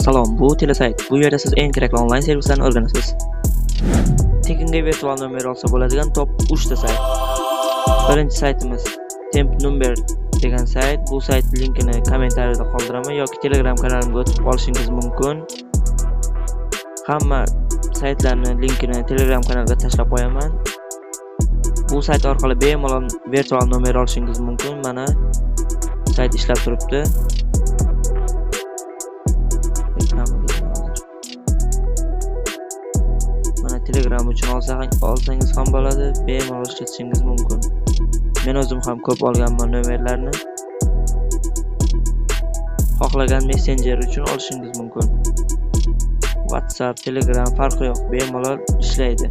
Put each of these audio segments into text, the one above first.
Salom, bu Telesayt. Bu yerda siz eng kerakli onlayn servislarni o'rganasiz. Tekinga virtual nomer olsa bo'ladigan top 3 ta sayt. Birinchi saytimiz Tempnumber degan sayt. Bu sayt linkini kommentariyada qoldiraman yoki Telegram kanalimga o'tib olishingiz mumkin. Hamma saytlarni linkini Telegram kanalga tashlab qo'yaman. Bu sayt orqali bemalol virtual nomer olishingiz mumkin. Mana sayt ishlab turibdi. Reklama hozir. Mana Telegram uchun olsangiz ham bo'ladi, bemalol ishlatishingiz mumkin. Men o'zim ham ko'p olganman nomerlarni. Xohlagan messenjer uchun olishingiz mumkin. WhatsApp, Telegram farqi yo'q, bemalol ishlaydi.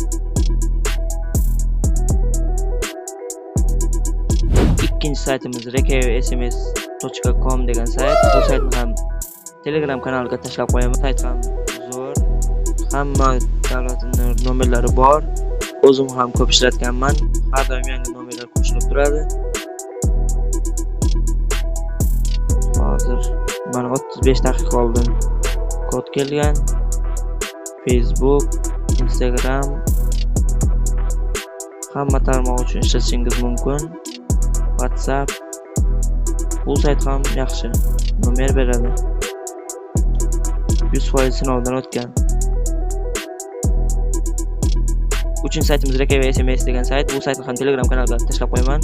Ikkinchi saytimiz rekayosms.com degan sayt. Bu saytni ham Telegram kanaliga tashlab qo'yaman. Sayt ham zo'r. Hamma davlatning nomerlari bor. O'zim ham ko'p ishlatganman. Har doim yangi nomerlar qo'shilib turadi. Hozir mana 35 daqiqa oldin kod kelgan. Facebook, Instagram hamma tarmoq uchun ishlatishingiz mumkin. WhatsApp. Bu sayt ham yaxshi. Nomer beradi. 100% sinovdan o'tgan. Uchinchi saytimiz Rekeva SMS degan sayt. Bu saytni ham Telegram kanaliga tashlab qo'yaman.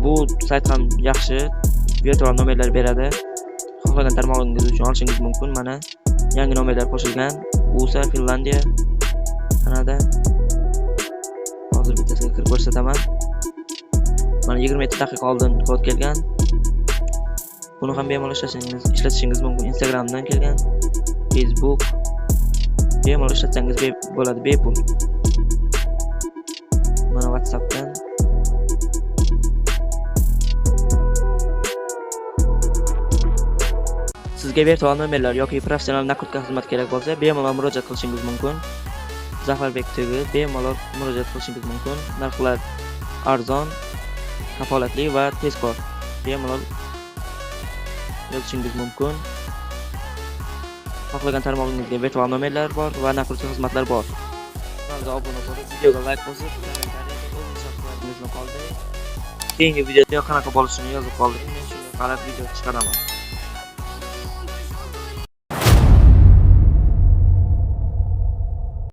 Bu sayt ham yaxshi, virtual nomerlar beradi. Xohlagan tarmog'ingiz uchun olishingiz mumkin. Mana yangi nomerlar qo'shilgan. USA, Finlandiya, Kanada. Hozir bittasiga kirib ko'rsataman. Mana 27 daqiqa oldin kod kelgan. Buni ham bemalol ishlatishingiz mumkin. Instagramdan kelgan, Facebook bemalol ishlatsangiz bo'ladi, bepul. Mana WhatsAppdan. Sizga virtual nomerlar yoki professional nakrutka xizmat kerak bo'lsa, bemalol murojaat qilishingiz mumkin. Zafarbek TV bemalol murojaat qilishingiz mumkin. Narxlar arzon, kafolatli va tezkor. Bemalol yozishingiz mumkin. Xohlagan tarmog'ingizga virtual nomerlar bor va nakrutka xizmatlar bor. Kanalga obuna bo'lib, videoga like bosib, kommentariyada o'z hisoblaringizni qoldiring. Keyingi videoda qanaqa bo'lishini yozib qoldiring. Men shunga qarab video chiqaraman.